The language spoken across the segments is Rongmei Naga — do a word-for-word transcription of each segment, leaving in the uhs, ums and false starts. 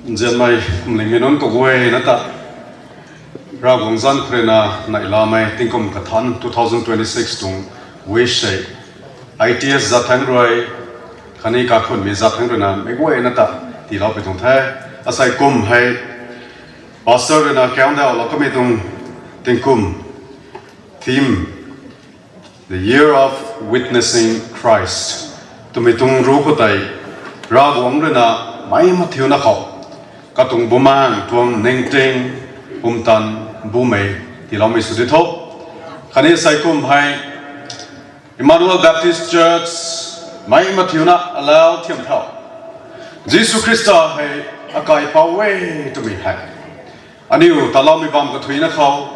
Nzianmei kumlingmei nunc kaguayna ta, Ravguangc zanc khou rui na neihlamei tingkum kathanc two thousand twenty-six tuang wish hei, I T S zat thangc rui, khatni kakhunmei zat thangc rui na meic guayna ta tiiloupui tuang the. Asei kum hei, Pastor rui na kaungdauhlou kamei tuang tingkum, theme, The Year of Witnessing Christ twmei tuang ru khou tei, Ravguangc rui na meic mathiuna khou katuang bumaengh tuang ningting pumtan bumei tiiloumei sw di tho. Khatni asei kum hei Emmanuel Baptist Church meic mathiuna alau thiam thau, Jisu Khrista hei akaipouc e twmei hei aniu taloumei bam kathuicna khou,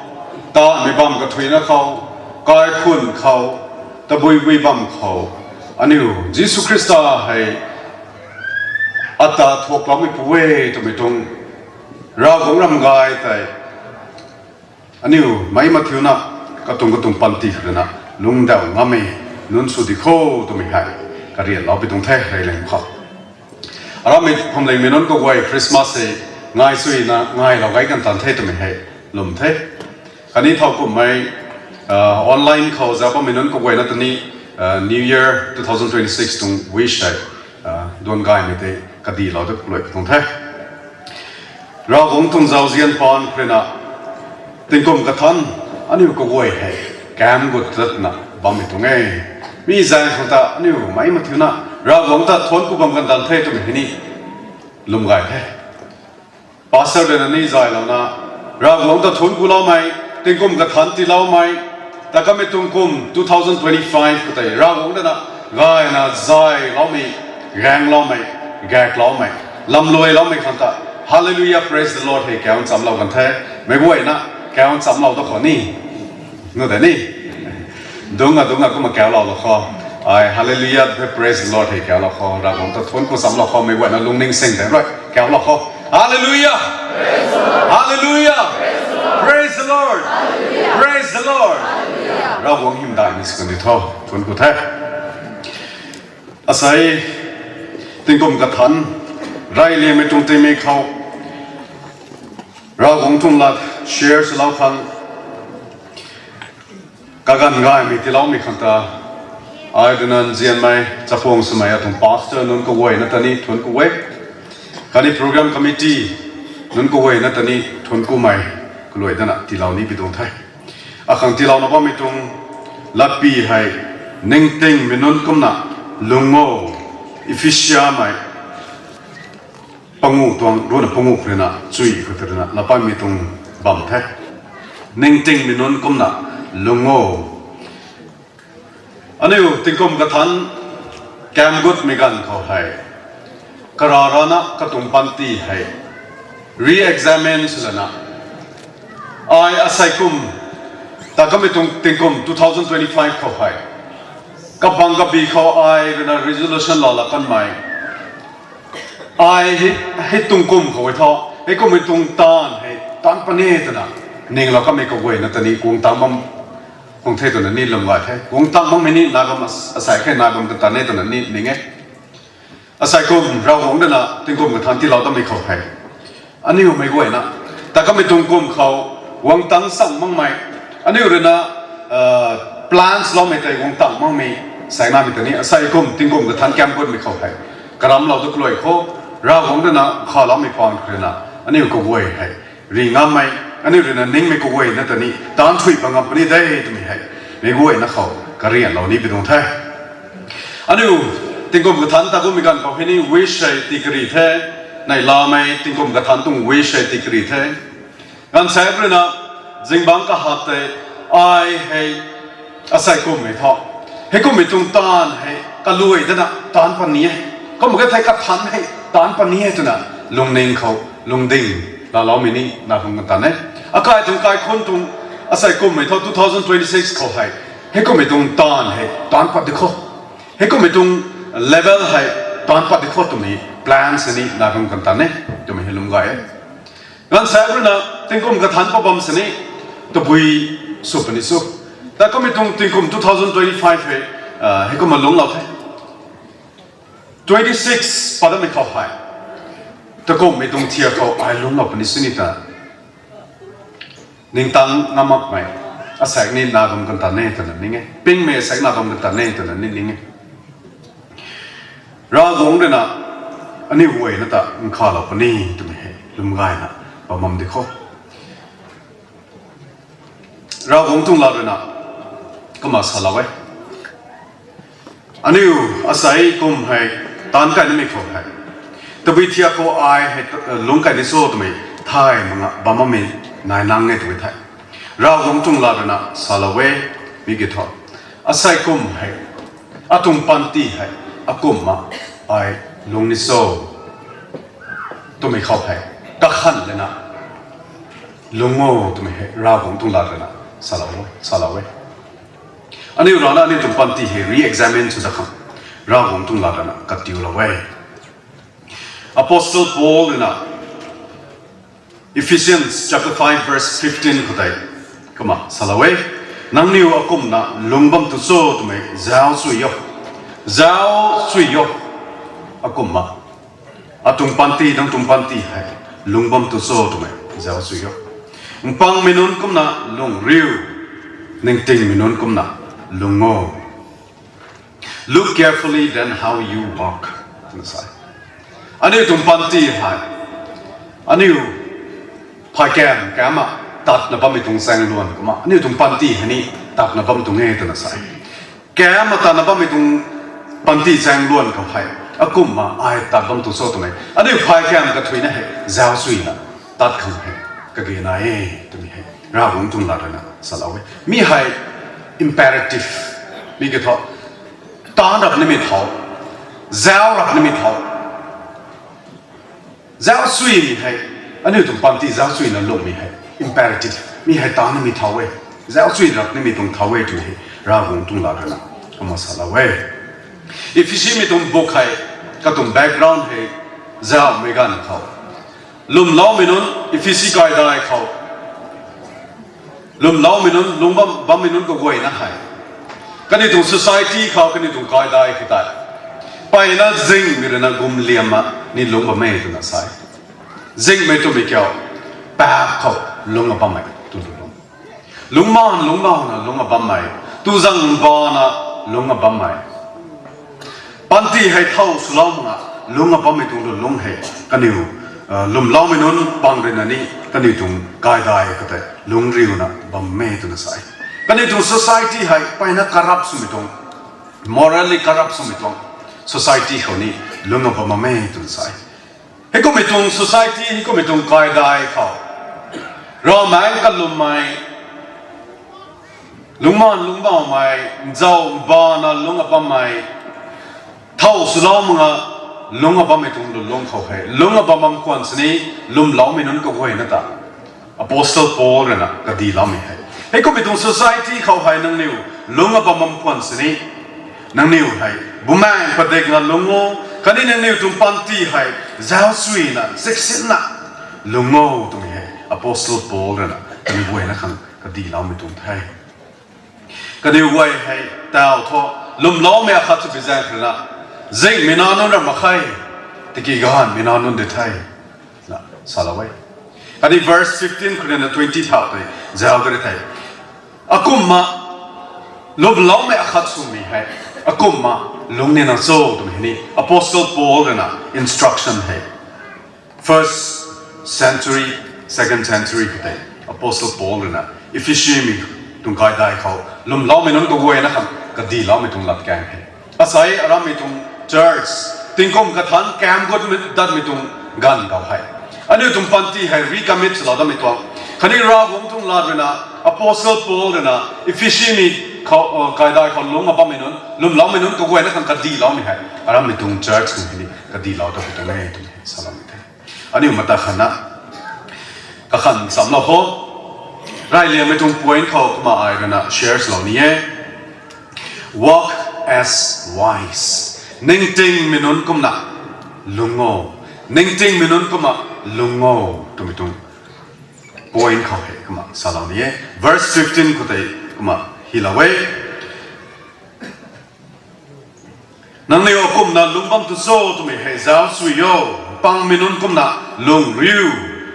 tamei bam kathuicna khou, kaikhun khou, tabuibui bam khou, aniu Jisu Khrista hei ata thuakloumeipu e twmei tuang Ravguangc ramgay tei aniu meic mathiuna katuang katuang panty khou rui na lungcdauh ngammei nunc sw di kho twmei hei karianloupui tuang the, reyliang khou. Aramei phwamlingmei nunc kaguay Christmas hei ngai suina ngailou gay kan tan the twmei hei lwm the. Khatni thowkumhmei online khou zauc bammei nunc kaguayna ta ni New Year two thousand twenty-six tuang wish hei duan gaymei tei kadilou ta kaluai tuang the. Ravguangc tuang zauzian paan khou rui na tingkum kathanc aniu kaguay hei kam gut tatna bammei tuang e. Mi zaeng khang ta aniu meic mathiuna Ravguangc ta thuanc ku bam kan tan the twmei hei ni lwm gay the. Pastor rui na ni zaylouna Ravguangc ta thuanc kuloumei, tingkum kathanc tiiloumei, ta kamei tuang kum two thousand twenty-five khou tei Ravguangc rui na gayna zayloumei, gaengloumei, gakloumei, lamluailoumei khang ta Hallelujah, praise the Lord hei kauc nchamlou kan the. Meic guayna kauc nchamlou ta khou ni, nu de ni, dungc a dungc a kumna kauclou lou kho. Ai Hallelujah the praise the Lord hei kauclou kho. Ravguangc ta thuanc ku nchamlou kho, meic guayna lungning sing tei rui kauclou kho. Hallelujah, Hallelujah, praise the Lord, praise the Lord. Ravguangc hymdaihmei sw kan di tho. Thuanc ku the. Asei tingkum kathanc reyliangmei tuang tingmik khou Ravguangc tuang lat share swlou khang kaganv gaymei tiiloumei khang ta ai rui na nzianmei chapuang swmei atuang pastor nunc kaguayna ta ni thuanc ku e. Khatni program committee nunc kaguayna ta ni thuanc kumei kaluai dana tiilou ni pi tuang the. Akhang tiilouna bammei tuang latpy hei, ningtingmei nunc kumna lung o, Ephesiamei panguh tuang ruhna panguh khou rui na chui khou tei rui na lapaymei tuang bam the. Ningtingmei nunc kumna lung o. Aniu tingkum kathanc kam gutmei ganv khou hei, kararana katuang panty hei re-examine sw lana, ai asei kum, ta kamei tuang tingkum two thousand twenty-five khou hei, kabang kabi khou ai rui na resolution laa la kanmei, ai hei, hei tuang kum khou e thu, hei kummei tuang taanv hei taanc puni e twna ninglou kamei kaguayna ta ni guang tang bam khang the twna ni lwm gay the. Guang tang makmei ni nai bam, asei khe nai bam kan tan e twna ni ning e. Asei kum Ravguangc rui na tingkum kathanc tiilou tamei khou hei, aniu meic guayna ta kamei tuang kum khou guang tang chang makmei, aniu rui na plans loumei tei guang tang makmei, sainamei ta ni asei kum tingkum kathanc kam gutmei khou hei karamlou ta kaluai khou, Ravguangc rui na khaloumei paan khou rui na aniu kaguay hei ri ngammei, aniu rui na ningmei kaguayna ta ni taanc thuy pa ngam puni de twmei hei meic guayna khou karianlou ni pi tuang the. Aniu tingkum kathanc ta kummei ganv khou hei ni wish hei tii kari the, neihlamei tingkum kathanc tuang wish hei tii kari the. Gaanvsaekc rui na zingbangc kahak tei ai hei asei kummei thu, hei kummei tuang taanv hei kaluai dana taanc puni e, kum khe thei kathanc hei taanc puni e twna lungning khou lungding laaloumei ni nai bam kan tan e. Akai tuang kaikhunc tuang asei kummei thu two thousand twenty-six khou hei, hei kummei tuang taanv hei taanc pat di kho, hei kummei tuang level hei taanc pat di kho twmei plan sini nai bam kan tan e twmei hei lwm gay e. Gaanvsaekc rui na tingkum kathanc pa bam sini tabui sw puni sw, ta kummei tuang tingkum two thousand twenty-five hei, hei kumna lungclou the. Twenty-six pat damei khou hei Takumhmei tuang thiak khou ai lungc lou puni sini ta, ningtang ngam makmei, asaekc ni na bam kan ta ne twna ning e. Pingmei asaekc na bam kan ta ne twna ni ning e. Ravguangc rui na aniu guayna ta nkhavlou puni twmei hei lwm gayna bam bam di kho. Ravguangc tuang lat rui na kumna salou e. Aniu asei kum hei taanc kai nimei khou hei, tabui thiak khou ai hei lungc kai ni cho twmei thay mak nga bam bammei nai nang e twmei thei, Ravguangc tuang lat rui na salou e. Mi kiu thu, asei kum hei, atuang panty hei, akumhna ai lungc ni cho twmei khou hei, kakhan lana lungc o twmei hei Ravguangc tuang lat rui na salou e. Aniu rana aniu tuang panty hei re-examine sw da khang Ravguangc tuang lat rui na katiulou e. Apostle Paul rui na Ephesians chapter five verse fifteen khou tei kumna salou e. Nangniw akumhna lungc bam tu cho twmei zauc chui o. Zauc chui o. Akumhna atuang panty, nang tuang panty hei lungc bam tu cho twmei zauc chui o. Mpangmei nunc kumna lungc riu, ningtingmei nunc kumna lungc o. Look carefully then how you walk, twna sa e. Aniu tuang panty hei, aniu phay kam, kamna tatna bammei tuang chaeng luan kumna aniu tuang panty hei ni tatna bam tuang e twna sa e. Kamna tatna bammei tuang panty chaeng luan khou hei, akumhna ai tat bam tu cho twmei aniu phay kam kathuina hei zauc chuina tat khang hei kage nai e twmei hei Ravguangc tuang lat rui na salou e. Mi hei imperative, mi kiu thu, taanc rap nimei thau, zauc rap nimei thau, zauc chuimei hei, aniu tuang panty zauc chuina lungcmei hei imperative, mi hei taanc nimei thau e, zauc chui rap nimei tuang thau e twmei hei Ravguangc tuang lat rui na kumna salou e. Ephesimei tuang book hei, katuang background hei, zauhmei ganv khou, lwmloumei nunc, Ephesi kaidai khou lwmloumei nunc, lungc bam, bammei nunc kaguayna hei, kaniw tuang society khou, kaniw tuang kaidai khou tei, mpeyna zingmei rui na gumliamna ni lungc bam e twna sa e. Zingmei twmei kiu, paap khou lungc a bammei tu lungc, lungcmaanv lungcmauna lungc a bammei, tuzang bana lungc a bammei, panty hei thow swlou mak nga lungc a bammei tuang lungc hei kaniw lwmloumei nunc pang rui na ni kaniw tuang kaidai khou tei lungc riuna bam e twna sa e. Kaniw tuang society hei mpeyna corrupt swmei tuang, morally corrupt swmei tuang society khou ni lungc a bam e twna sa e. Heikummei tuang society, heikummei tuang kaidai khou, Ravmaengc kalummei, lungcmaanv lungcmaumei, nzau bana lungc a bammei, thow swlou mak nga lungc a bammei tuang lungc khou hei lungc a bam bam khwan sini, lwmloumei nunc kaguayna ta Apostle Paul rui na kadiloumei hei, heikummei tuang society khou hei nangniw lungc a bam bam khwan sini, nangniw hei Bumaengh padikna lungc o, khatni nangniw tuang panty hei zauc chuina, chiksinna lungc o twmei hei Apostle Paul rui na kaniw guayna khang kadiloumei tuang the. Kaniw guay hei taw thu, lwmloumei akhat sw pi zaeng khou rui na, zingmei nac nunc ram mak khe, tiki gaanvmei nac nunc di the, na salou e. Khatni verse fifteen khou rui na twenty thau tei zauc kari the. Akumhna lwmloumei akhat swmei hei akumhna lungc nina cho twmei hei ni Apostle Paul rui na instruction hei first century, second century khou tei Apostle Paul rui na Ephesimei tuang kaidai khou lwmloumei nunc kaguayna khang kadiloumei tuang latkaeng hei. Asei arammei tuang church, tingkum kathanc kam gut datmei tuang ganv khou hei, aniu tuang panty hei recommit swlou datmei tuang, khatni Ravguangc tuang lat rui na Apostle Paul rui na Ephesimei kaidai khou lungc a bammei nunc, lwmloumei nunc kaguayna khang kadiloumei hei arammei tuang church khang hei ni kadilou ta khou tuang e twmei saloumei the. Aniu mata khanna kakhan chamlou kho. Reyliangmei tuang point khou kumna ai rui na share swlou ni e. Walk as wise. Ningtingmei nunc kumna lungc o. Ningtingmei nunc kumna lungc o twmei tuang point khou hei kumna salou ni e. Verse fifteen khou tei kumna hylou e. Nangniw akumhna lungc bam tu cho twmei hei zauc chui o. pangmei nunc kumna lung riu,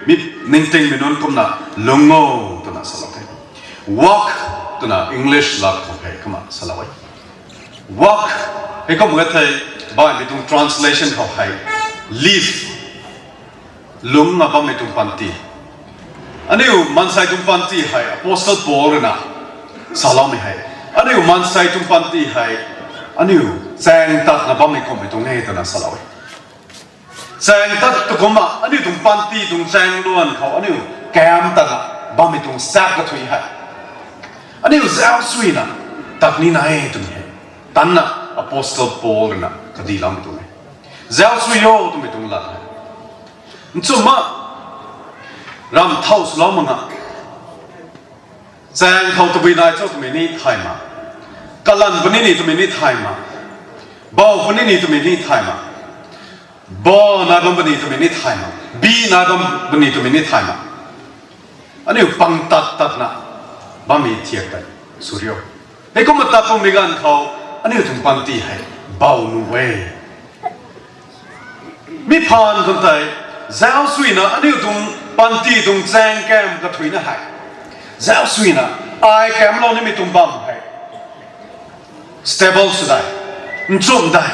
mi ningtingmei nunc kumna lung o twna salou the. Walk twna English lat khou hei kumna salou e. Walk, hei kum ka thei, baihmei tuang translation khou hei, live, lungna bammei tuang panty. Aniu maansei tuang panty hei Apostle Paul rui na saloumei hei, aniu maansei tuang panty hei aniu chaeng tatna bammei kummei tuang e twna salou e. Chaeng tat tu kumna aniu tuang panty tuang chaeng luan khou aniu kam tatna bammei tuang sap kathui hei aniu zauc suina tat ni na e twmei hei tanna Apostle Paul rui na kadiloumei tuang e. Zauc sui o twmei tuang lat hei nchumhna ramh thau swlou mak nga, chaeng khou tabui nai cho twmei ni thay mak, kalanv puni ni twmei ni thay mak, bou puni ni twmei ni thay mak, bo nai bam puni twmei ni thay mak, bi nai bam puni twmei ni thay mak, aniu pang tat tatna bammei thiak tei sw rio. Hei kumna tat bammei ganv khou aniu tuang panty hei bou nuh e. Mi phaan khang tei zauc suina aniu tuang panty tuang chaeng kam kathuina hei, zauc suina ai kamlou nimei tuang bam hei stable sw dai, nchumh dai,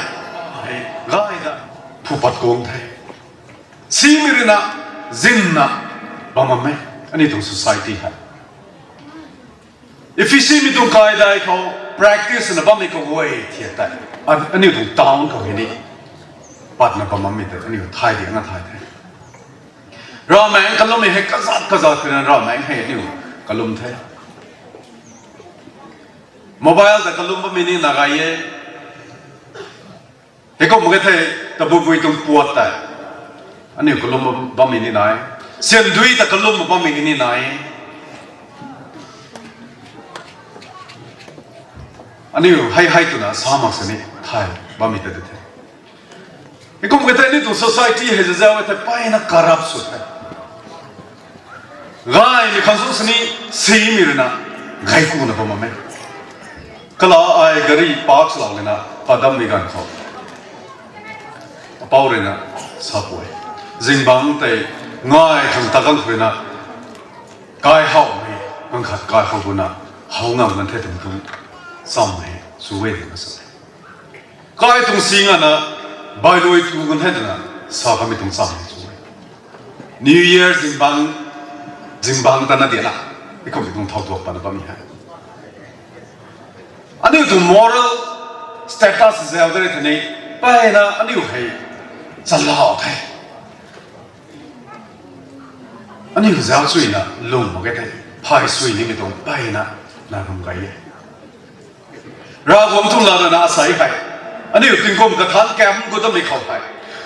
hei gay dai, phu pat kuang the. Simei rui na zinna bam bam e aniu tuang society hei. Ephesmei tuang kaidai khou practice na bammei khou guay thiak tei, aniu tuang town khou hei ni patna bam bammei tei aniu thay di na thay the. Ravmaengc kalummei hei kazat kazat khou na ravmaengc hei aniu kalum the. Mobile ta kalum bammei ni na gay e. Hei kum ka thei, tabui bui tuang puat tei aniu kalum bammei ni nai, syandui ta kalum bammei ni nai. Aniu hei hei twna sa mak sini thay bammei ta di the. Hei kum ka thei aniu tuang society hei zazau e thei payna corrupt sw the. Gaymei khang sung sini simei rui na gay kuna bam bam e. Kala ai gari park lou lana padammei ganv khou apou rui na sa pui, zingbangc tei ngai khang ta ganv khou rui na kai howmei, ganv khat kai how guna how ngam gan the twmei tuang cham hei sw e twna sa e. Kai tuang si ngana bailui tu gan the twna sa kamei tuang cham hei sw e. New Year zingbangc, zingbangc ta na diana, mi kummei tuang thau tuak pana bammei hei aniu tuang moral status zau de rui thei ni, payna aniu hei chalau the. Aniu zauc suina lung mak ge thei, phay sui nimei tuang payna na ram gay e. Ravguangc tuang lat rui na asei hei aniu tingkum kathanc kam gut damei khou hei,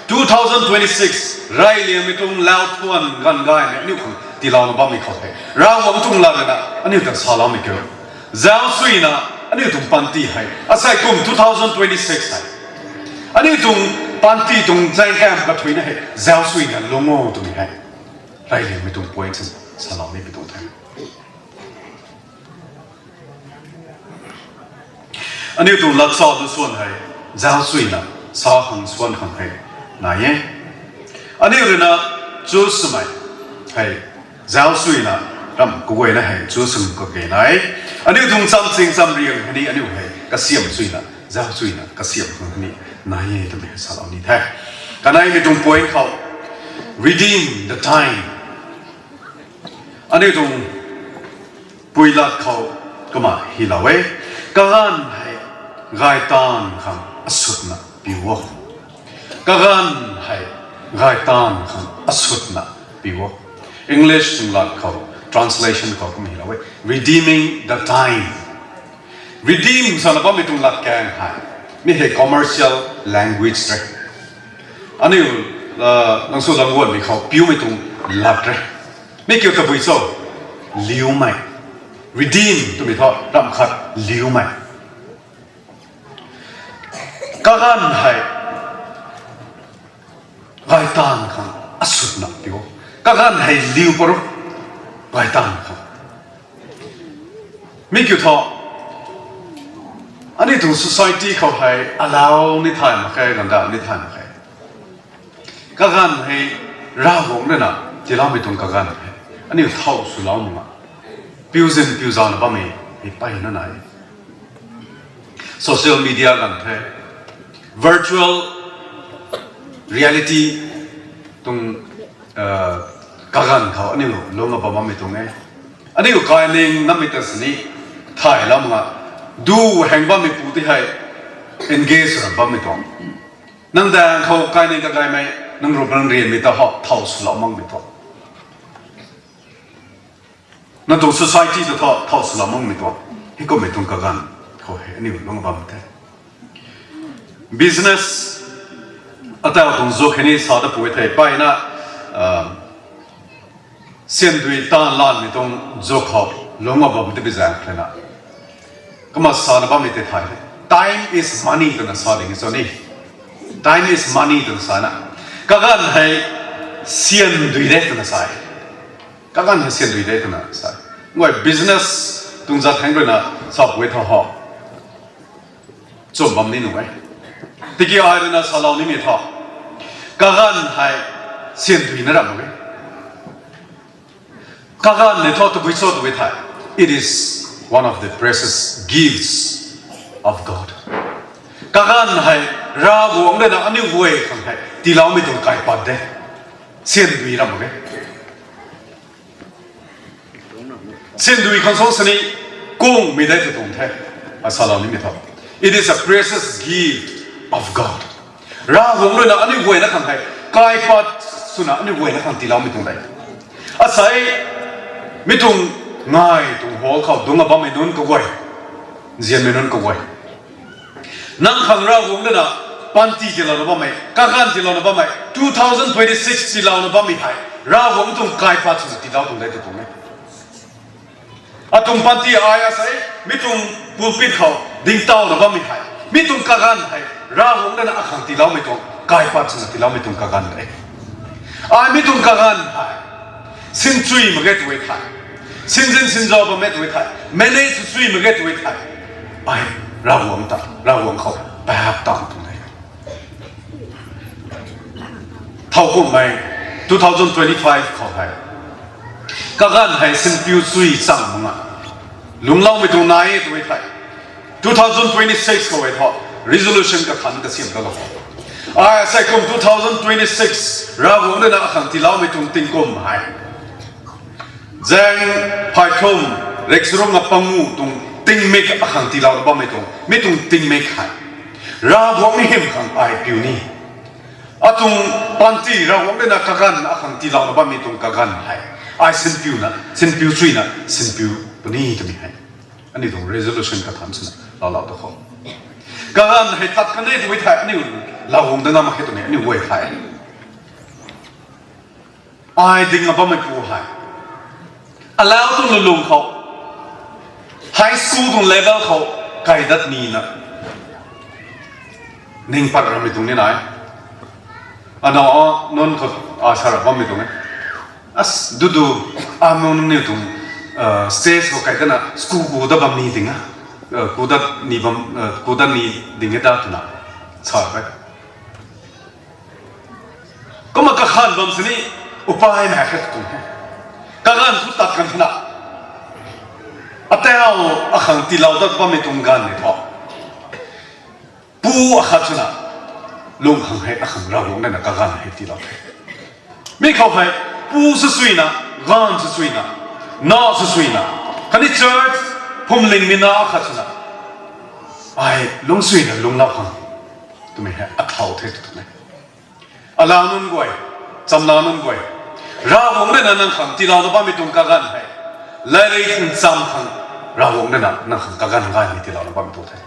two thousand twenty-six reyliangmei tuang lau thuan ganv gaymei aniu khang tiilouna bammei khou hei Ravguangc tuang lat rui na aniu ta saloumei kiu, zauc suina aniu tuang panty hei asei kum two thousand twenty-six hei aniu tuang panty tuang chaeng kam kathuina hei zauc suina lung o twmei hei reyliangmei tuang point sa, saloumei pi tuang the. Aniu tuang lat sa lu swan hei zauc suina sa khang swan khang hei nai e. Aniu rui na chu swmei hei zauc suina ram kaguayna hei chu swm kage nai. Aniu tuang chamching chamriang hei ni aniu hei kasiam suina, zauc suina kasiam khang hei ni nai e twmei hei salou ni the. Kaneimei tuang point khou, redeem the time. Aniu tuang pui lat khou kumna hylou e, kaganv hei gaytaanv khang asutna piu o. Kaganv hei gaytaanv khang asutna piu o. English tuang lat khou, translation khou kumna hylou e, redeeming the time. Redeem sana bammei tuang latkaeng hei, mi hei commercial language re. Aniu langsw langguanmei khou piumei tuang lat re. Mi kiu tabui cho, liumei. Redeem twmei thu ramh khat liumei. Kaganv hei gaytaanv khang asutna piu o. Kaganv hei liu paro, gaytaanv khang. Mi kiu thu, aniu tuang society khou hei allow ni thay mak khe, gandau ni thay mak khe. Kaganv hei Ravguangc rui na tiiloumei tuang kaganv hei aniu thow swlou mak a, piuzin piuzauna bammei hei mpeyna nai. Social media ganv the, virtual reality tuang kaganv khou aniu lungc a bam bammei tuang e. Aniu kaining namei ta sini thaylou mak a, du heng bammeipu tei hei engage ra bammei tuang. Nang daeng khou kaining kagaymei, nang rup nang rianmei ta ho thow swlou makmei tuang. Nang tuang society ta tho thow swlou makmei tuang. Hei kummei tuang kaganv khou hei aniu lungc a bam the. Business ataw tuang zuk hei ni sa da pui the, mpeyna syan dui taanv lanmei tuang zuk khou lungc a bam tei bi zaeng khou na, kumna sana bammei tei thay the. Time is money twna sa ding e cho ni. Time is money twna sana, kaganv hei syan dui de twna sa e. Kaganv hei syan dui de twna sa e. Nguay business tuang zat heng rui na sa pui tho ho, chum bam ni nuh e. Tiki ai rui na salou nimei thu, kaganv hei syan dui na ram mak e. Kaganv ni thu tabui cho tabui the, it is one of the precious gifts of God. Kaganv hei Ravguangc rui na aniu guay khang hei tiiloumei tuang kaipat de. Syan dui ram mak e. Syan dui khang song sini kungmei de tw tuang the. Ai salou nimei thu, it is a precious gift of God. Ravguangc rui na aniu guayna khang hei kaipat swna aniu guayna khang tiiloumei tuang de. Asei mi tuang ngai tuang hall khou dungc a bammei nunc kaguay, nzianmei nunc kaguay, nang khang Ravguangc rui na panty tiilouna bammei, kaganv tiilouna bammei, two thousand twenty-six tiilouna bammei hei Ravguangc tuang kaipat swna tiilou tuang de tw tuang e. Atuang panty ai asei mi tuang pulpit khou dingtowna bammei hei, mi tuang kaganv hei Ravguangc rui na akhang tiiloumei tuang, kaipat swna tiiloumei tuang kaganv de. Ai mi tuang kaganv hei sinchui mak ge tw e the, sinzin sinzau bam e tw e the, manage sw chui mak ge tw e the, ai Ravguangc ta, Ravguangc khou paap taanv tuang de. Thowkumhmei two thousand twenty-five khou hei kaganv hei sinpiu chui chang mak a, lungcloumei tuang nai e tw e the. Two thousand twenty-six khou e thu resolution kathanc kasiam talou. Ai asei kum two thousand twenty-six Ravguangc rui na akhang tiiloumei tuang tingkum hei, zaeng phaythum rikcharuk na pangu tuang tingmik akhang tiilouna bammei tuang, mi tuang tingmik hei Ravguangc hym khang ai piu ni. Atuang panty Ravguangc rui na kaganv akhang tiilouna bammei tuang kaganv hei ai sinpiuna, sinpiu chuina sinpiu puni twmei hei aniu tuang resolution kathanc swna laalou ta khou, kaganv hei tat kan e tw e the, aniu Ravguangc ta ngam mak khe twmei aniu guay the. Ai ding a bammeipu hei alau tuang lulung khou, high school tuang level khou kai dat nina ning pat ramei tuang ni nai. Anac nunc khou a sa ra bammei tuang e. As dudu, anac nunc niw tuang stage khou kai datna school ku dat bam ni ding a, ku dat ni bam, ku dat ni ding e da twna sa e. Kumna kakhan bam sini upaimei khat tuang e. Kaganv thu tat kan thena, atau akhang tiilou dat bammei tuang ganv ni thu, pu akhat swna lung khang hei akhang Ravguangc rui na kaganv hei tiilou the. Mi khou hei pu swsuina, ganv swsuina, na swsuina, khatni church phuamlingmei na akhat swna ai lungcsuina lungclou khang twmei hei athow the tw tuang e. Alau nunc guay, chamna nunc guay, Ravguangc rui na nang khang tiilouna bammei tuang kaganv hei, lairik ncham khang Ravguangc rui na nang khang kaganv gaymei tiilouna bammei tuang the.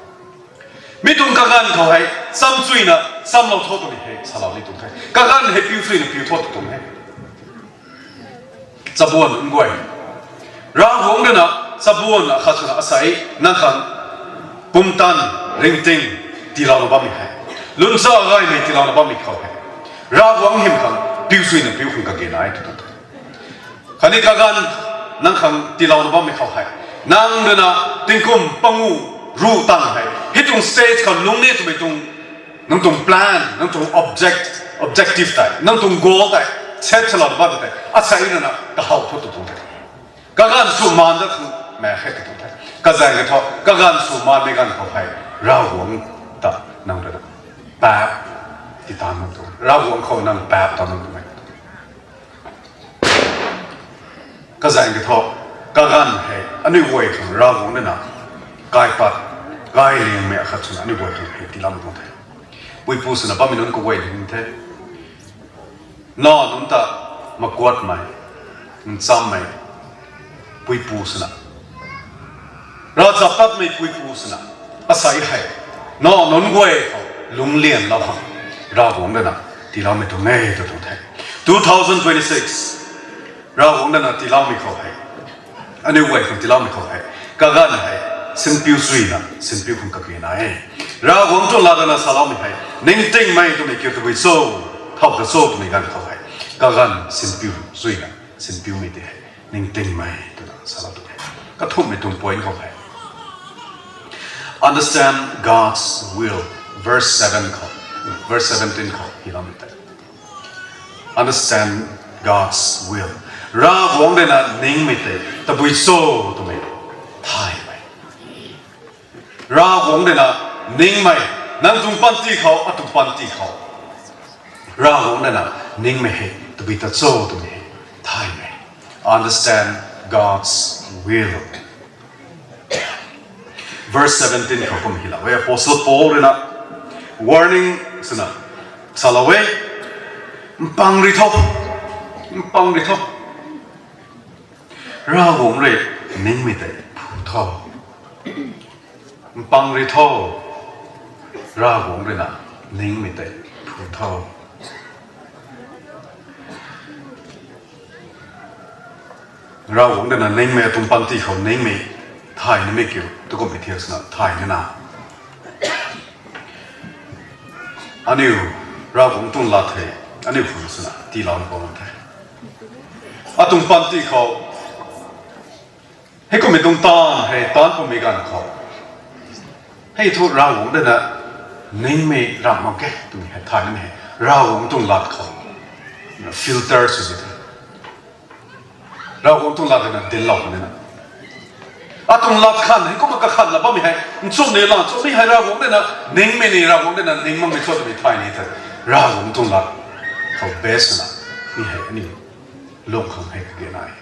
Mi tuang kaganv khou hei chamchuina chamlou tho twmei hei salou ni tuang the. Kaganv hei piu chuina piu tho tw tuang e. Chabuan nunc guay, Ravguangc rui na chabuan akhat swna asei nang khang pumtan, ringting tiilouna bammei hei, lungcsa gaymei tiilouna bammei khou hei, Ravguangc hym khang piu chuina piu khang kage nai tw tuang the. Khatni kaganv nang khang tiilouna bammei khou hei, nang rui na tingkum pangu ruh tang hei hei tuang stage khou lungc ni twmei tuang, nang tuang plan, nang tuang object, objective tei, nang tuang goal tei set sw lana bam tei, asei rana kahow thu tu tuang the. Kaganv sw maan dat khang mei khe tu tuang the. Kazaeng kha thu, kaganv sw maanmei ganv khou hei, Ravguangc ta nang rana paap ti tan nang tu. Ravguangc khou nang paap tan nang tu mei. Kazaeng kha thu, kaganv hei, aniu guay khang Ravguangc rana, kaipat, kailingmei akhat swna aniu guay khang hei tiiloumei tuang the. Puipu swna bammei nunc kaguay ling the. Na nunc ta makuatmei, nchammei, puipu swna. Ravchaptatmei puipu swna. Asei hei, na nunc guay khou, lungclianlou khang, Ravguangc rana, tiiloumei tuang e tu tuang the. Two thousand twenty-six, Ravguangc rana tiiloumei khou hei. Aniu guay khang tiiloumei khou hei. Kaganv hei, sinpiu zuina, sinpiu khang kage na e. Ravguangc tuang lat rana saloumei hei. Ningtingmei twmei kiu tabui cho, thow ta cho twmei ganv khou hei. Kaganv sinpiu zuina, sinpiumei tei hei. Ningtingmei twna salou tu hei. Kathumhmei tuang point khou hei. Understand God's will. Verse seven khou, verse seventeen khou, hiloumei tei. Understand God's will. Ravguangc rana ningmei tei tabui cho twmei thaymei. Ravguangc rana ningmei, nang tuang panty khou, atuang panty khou. Ravguangc rana ningmei hei tabui ta cho twmei hei thaymei. Understand God's will. Verse seventeen khou kum hilou e, Apostle Paul rui na warning swna salou e, mpang ri tho, mpang ri tho. Ravguangc rui ningmei tei phu tho. Mpang ri tho. Ravguangc rui na ningmei tei phu tho. Ravguangc rui na ningmei, atuang panty khou ningmei thay nimei kiu tu kummei thiak swna thay nina, aniu Ravguangc tuang lat hei aniu khang swna tiilou ni bam the. Atuang panty khou, heikummei tuang taanv hei taanc pumei ganv khou, hei thu Ravguangc rui na ningmei ramh mak ge twmei hei thay nimei hei Ravguangc tuang lat khou filter sw di the. Ravguangc tuang lat hei na dinclou nina, atuang lat khan hei kumna kakhan la bammei hei nchumhmei lan chumhmei hei Ravguangc rui na ningmei ni, Ravguangc rui na ning makmei cho twmei thay ni the. Ravguangc tuang lat khou base swna mi hei aniu lung khang hei kage nai.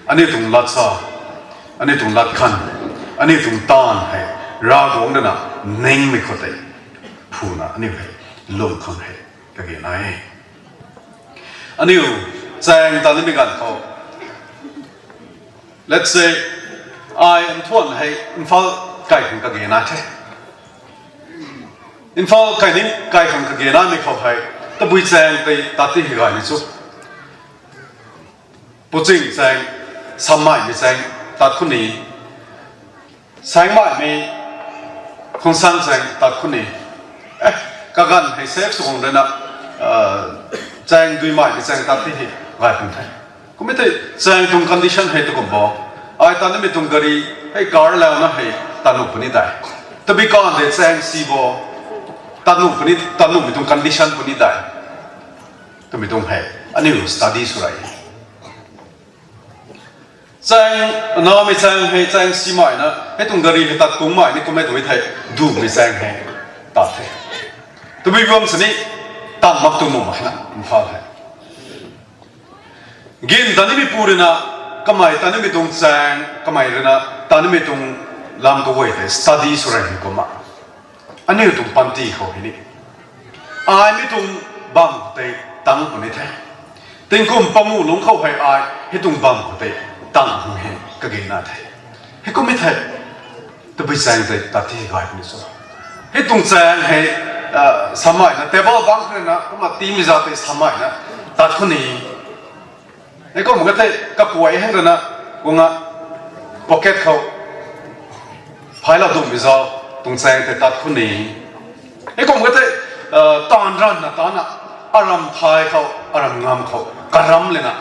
Aniu tuang lat sa, aniu tuang lat khan, aniu tuang taanv hei Ravguangc rui na ningmei khou tei phuna aniu hei lung khang hei kage nai. Aniu chaeng ta nimei ganv khou, let's say, ai nthuan hei Imphal kai khang kage nai the. Imphal kai ni kai khang kage naimei khou hei tabui chaeng tei tat ti hei gay ni chu, Puching chaeng, Sammaimei chaeng tat khou ni, Saengmaimei, Khuangsang chaeng tat khou ni, eh, kaganv hei safe sw khang rui na, chaeng Duimaimei chaeng tat ti hei gay pun the. Kummei thei chaeng tuang condition hei tu kum bo, ai tat nimei tuang gari hei car launa hei tat nuh puni dai. Tabui kan de chaeng si bo, tat nuh puni, tat nuhmei tuang condition puni dai twmei tuang hei aniu study sw rei. Chaeng, namei chaeng hei chaeng simei na hei tuang gari hei tat kungmei ni kummei tu thei, dumei chaeng hei tat the. Tabui bam sini tan mak tu nuh mak na Imphal hei. Gin tat nimei pu rui na, kamei tat nimei tuang chaeng, kamei rui na tat nimei tuang lam kaguay tei study sw rei ni kumna, aniu tuang panty khou hei ni, ai mi tuang bam khou tei tang puni the. Tingkum panguh lungc khou hei ai hei tuang bam khou tei tang hang hei kage na the. Hei kummei thei, tabui chaeng tei tat ti gay puni cho. Hei tuang chaeng hei, Sammaina table bang khou rui na kumna tiimei zat tei Sammaina tat khou ni, hei kum ka thei kakuay hei rui na, kumna pocket khou phailou dumei zat tuang chaeng tei tat khou ni, hei kum ka thei, taanv ranvna tana, aram thay khou, aram ngam khou karam lana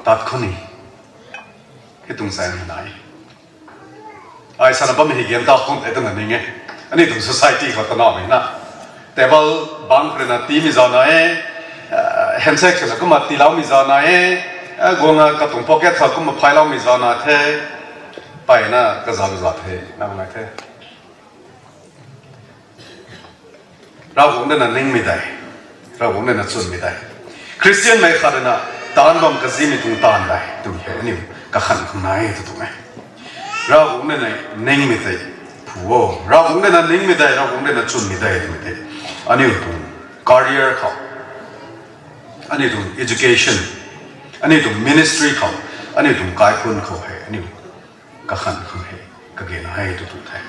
tat khou ni, hei tuang chaeng hei nai. Ai sana bammei hei gan ta khang tei twna ning e. Aniu tuang society khou ta namei na, Table bang khou ruina tiimei zana e, handshake swna kumna tiiloumei zana e, guang a katuang pocket khou kumna phailoumei zana the, mpeyna kazauh za the, nang nai the. Ravguangc ruina ningmei tei, Ravguangc ruina chwnmei tei, Khristianmei khat ruina taanc bam kazimei tuang taanv tei twmei hei aniu kakhan khang nai tw tuang e. Ravguangc ruina ningmei tei phu o, Ravguangc ruina ningmei tei, Ravguangc ruina chwnmei tei twmei tei aniu tuang career khou, aniu tuang education, aniu tuang ministry khou, aniu tuang kaikhunc khou hei aniu kakhan khang hei kage nai tw tuang the.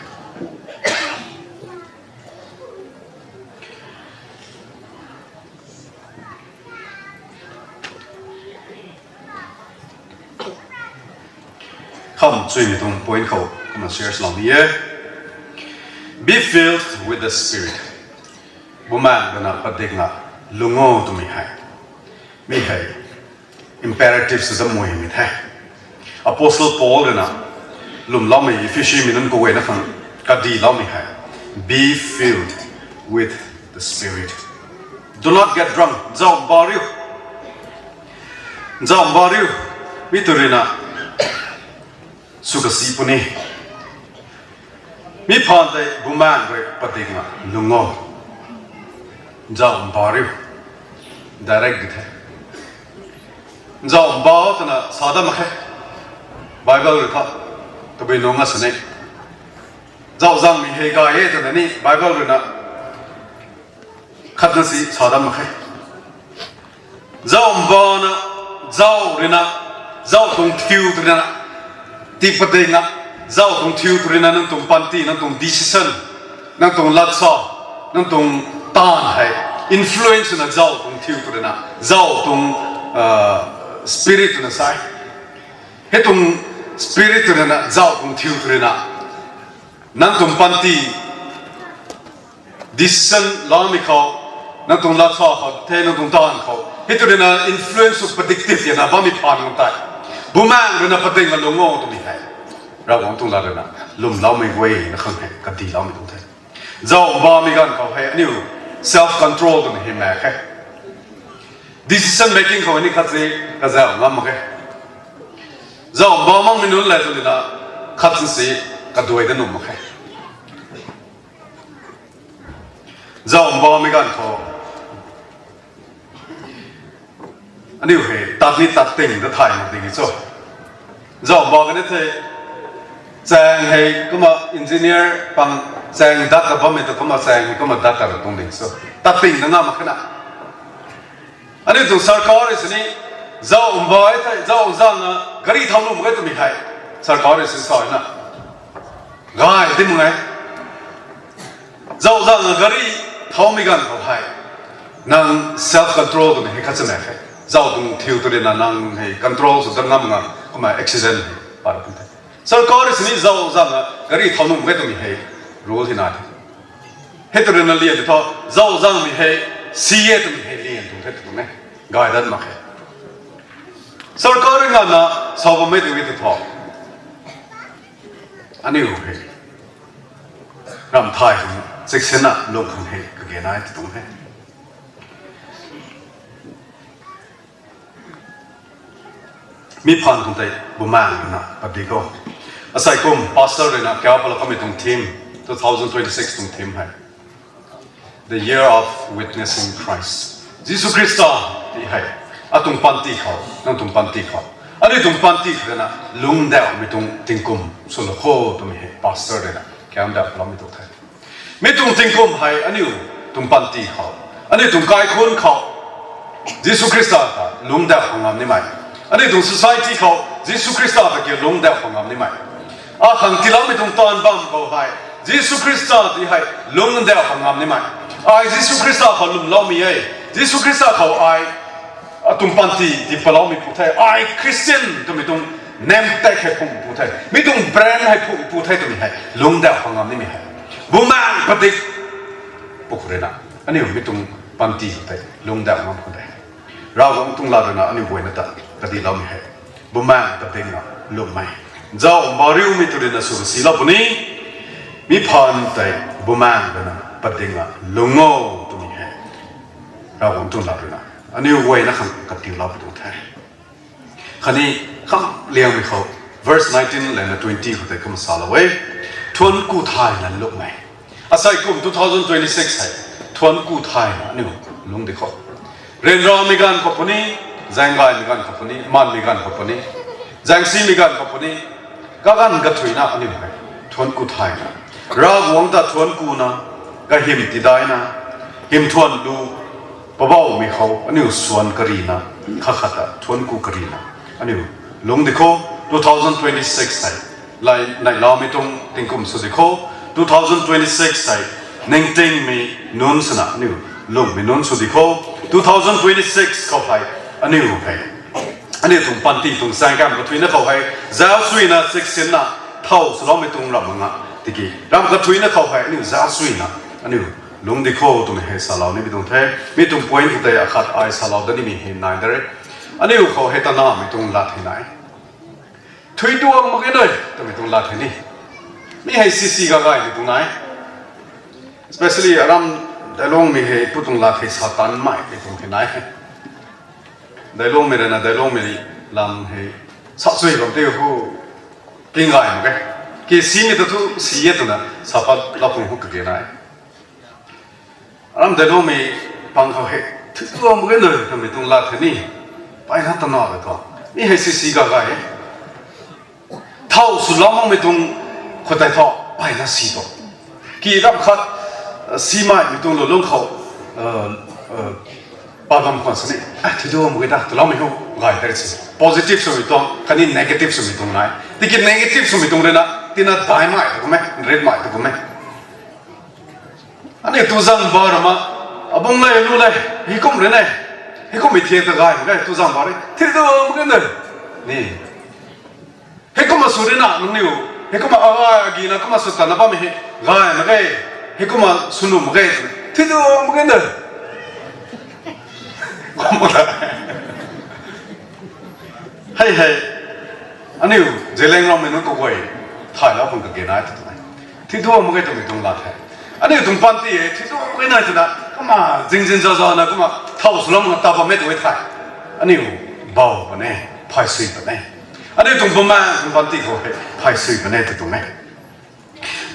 Kham chuimei tuang point khou kumna share loumei e. Be filled with the Spirit. Bumaengh ruina padikna lung o twmei hei, mi hei imperative sw da mui mei the. Apostle Paul ruina lwmloumei Ephesiamei nunc kaguayna khang kadiloumei hei, be filled with the Spirit. Do not get drunk. Zauc mba riu. Zauc mba riu. Mi tu ruina sw kasi puni. Mi phaan tei Bumaengh rui padikna lung o. Zauc mba riu. Direct di the. Zauc mba twna sa dat mak khe. Bible rui tha, tabui nung a sini, zauc zangmei hei gay e twna ni Bible ruina khatna si sa dat mak khe. Zauc mbana, zauc ruina, zauc tuang thiu tu ruina, tii padikna, zauc tuang thiu tu ruina nang tuang panty, nang tuang decision, nang tuang latsa, nang tuang taanv hei influence na zauc tuang thiu tu ruina, zauc tuang spirit twna sa e. Hei tuang spirit tu ruina, zauc tuang thiu tu ruina, nang tuang panty decision loumei khou, nang tuang latsa khou the, nang tuang taanv khou hei tu ruina influence sw padik tip tina bammei phaan nang tei, Bumaengh ruina padikna lung o twmei hei, Ravguangc tuang lat ruina lwmloumei guayna khang hei kadiloumei tuang the. Zauc mbamei ganv khou hei aniu self control twmei hei mak khe. Decision making khou ni khat si kazauh ngam mak khe. Zauc mba makmei nunc le tu ruina khat si kaduai da nuh mak khe. Zauc mbamei ganv khou aniu hei tat ni tat ting ta thay mak ding cho. Zauc mba kani the, chaeng hei kumna engineer pang, chaeng dat ta bammei ta kumna chaeng hei kumna dat ta tuang ding cho. Tat ting ta ngam mak khe na. Aniu tuang sarkar rui sini, zauc mba e thei, zauc zangna gari thau nuh mak ge twmei hei, sarkar rui sini sa na, gay di mak e. Zauc zangna gari thaumei ganv khou hei, nang self control twmei hei khat chamei khe. Zauc tuang thiu tu ruina nang hei control sw dat ngam nga, kumna accident hei pat pu the. Sarkar rui sini zauc zangna gari thau nuh mak ge twmei hei rule hei nai the. Hei tu ruina lian tho, zauc zangmei hei si e twmei hei lian tuang the tw tuang e. Gay dat mak khe. Sarkar rui nganvna sa bammei tu e tw tho, aniu hei ramh thay khang chiksinna lung khang hei kage nai tw tuang e. Mi phaan khang tei Bumaengh ruina padik o. Asei kum pastor ruina kiu pala kamei tuang theme, two thousand twenty-six tuang theme hei, The Year of Witnessing Christ. Jisu Khrista ti hei atuang panty khou, nang tuang panty khou, aniu tuang panty khou ruina lungcdauhmei tuang tingkum swlou kho twmei hei pastor ruina kiu ndauhloumei tu the. Mi tuang tingkum hei aniu tuang panty khou, aniu tuang kaikhunc khou Jisu Khrista ta lungcdauh khang ngam nimei, aniu tuang society khou Jisu Khrista ta ki lungcdauh khang ngam nimei, akhang tiiloumei tuang taanv bam khou hei Jisu Khrista ti hei lungcdauh khang ngam nimei, ai Jisu Khrista khou lwmloumei e, Jisu Khrista khou ai atuang panty tii paloumei pu the, ai Christian twmei tuang name tag hei phungc pu the, mi tuang brand hei phungc pu the twmei hei lungcdauh khang ngam nimei hei Bumaengh padik pwkhou ruina aniu mi tuang panty tei lungcdauh ngam khang de. Ravguangc tuang lat ruina aniu guayna ta kadiloumei hei Bumaengh padikna lwmmei, zauc mba riumei tu ruina sw silou puni. Mi phaan tei Bumaengh ruina padikna lung o Ravguangc tuang lat ruina aniu guayna khang katiu lou pi tuang the. Khatni kham liangmei khou, verse nineteen lana twenty khou tei kumna salou e. Thuanc ku thayna lungmei. Asei kum two thousand twenty-six hei thuanc ku thayna aniu lungc di khou, ryanramei ganv khou puni, zaenggaymei ganv khou puni, manmei ganv khou puni, zaengsimei ganv khou puni, kaganv kathuina aniu hei thuanc ku thayna, Ravguangc ta thuanc kuna, kahym tidaina, hym thuanc lu, Poubauhmei khou aniu swan karina, khat khat ta thuanc ku karina aniu lungc di khou, two thousand twenty-six hei lai neihloumei tuang tingkum sw di khou, two thousand twenty-six hei ningtingmei nunc swna aniu lungmei nunc sw di khou, two thousand twenty-six khou hei aniu hei aniu tuang panty tuang zaengkam kathuina khou hei zauc suina, chiksinna, thow swloumei tuang ram mak nga, tiki ram kathuina khou hei aniu zauc suina aniu lungc di khou twmei hei salou ni pi tuang the. Mi tuang point khou tei akhat ai salou dat nimei hei nai de re. Aniu khou hei tanamei tuang lat hei nai. Thuiduang mak ge nui twmei tuang lat hei ni. Mi hei sisi gagaymei tuang nai. Especially aram Dailungmei hei pu tuang lat hei sa tanmei tuang hei nai. Dailungmei rui na Dailungmei lam hei sa chui bam tei hu, ping gay mak ge. Ki simei ta thu si e twna sa pat lou khang hu kage nai. Aram Dailungmei pang khou hei thuiduang mak ge nui twmei tuang lat hei ni, payna tana de thu, mi hei sisi gagay e. Thow swlou makmei tuang khou tei thu payna si tu. Ki ram khat, simei mei tuang lulung khou, pa bam khwan sini, thuiduang mak ge ta twloumei hu gay tei si. Positive swmei tuang khatni negative swmei tuang nai. Tiki negative swmei tuang rui na tina daimei tu kum e, ritmei tu kum e. Aniu tu zang ba rama, abung le lu le, heikum rui ne, heikummei thiak ta gay mak ge, tu zang ba rui thuiduang mak ge nui ni. Heikumna sw rui na nangniw, heikumna agay agina kumna sw tana bammei hei gay mak ge, heikumna sw nuh mak ge, thuiduang mak ge nui. Hei hei, aniu Zeliangrongmei nunc kaguay thaylou khang kage nai tu tuang e. Thuiduang mak ge twmei tuang lat hei, aniu tuang panty hei thuiduang mak ge nai twna kumna zingzin zazana kumna thow swlou makna ta bam e tu e thei, aniu bou puni, phaysui puni. Aniu tuang bumaeng tuang panty khou hei phaysui puni tu tuang e.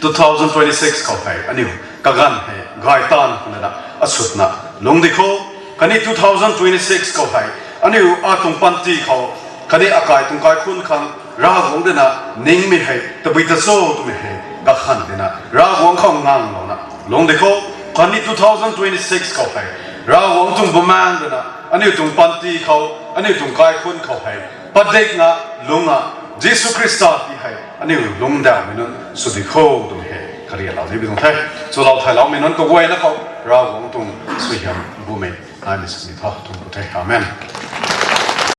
Two thousand twenty-six khou hei aniu kaganv hei gay tan khou na asutna lungc di khou, khatni two thousand twenty-six khou hei aniu atuang panty khou khatni akai tuang kaikhunc khang Ravguangc dina ningmei hei tabui ta cho twmei hei kakhan dina Ravguangc khou nganglouna lungc di khou, khatni two thousand twenty-six khou hei Ravguangc tuang bumaeng dina aniu tuang panty khou, aniu tuang kaikhunc khou hei padikna lungna Jisu Khrista ti hei aniu lungdauhmei nunc sw di khou twmei hei karialou ni pi tuang the. Chulou thayloumei nunc kaguayna khou Ravguangc tuang suaihiam bumei naimei sini tho tuang pu the. Amen.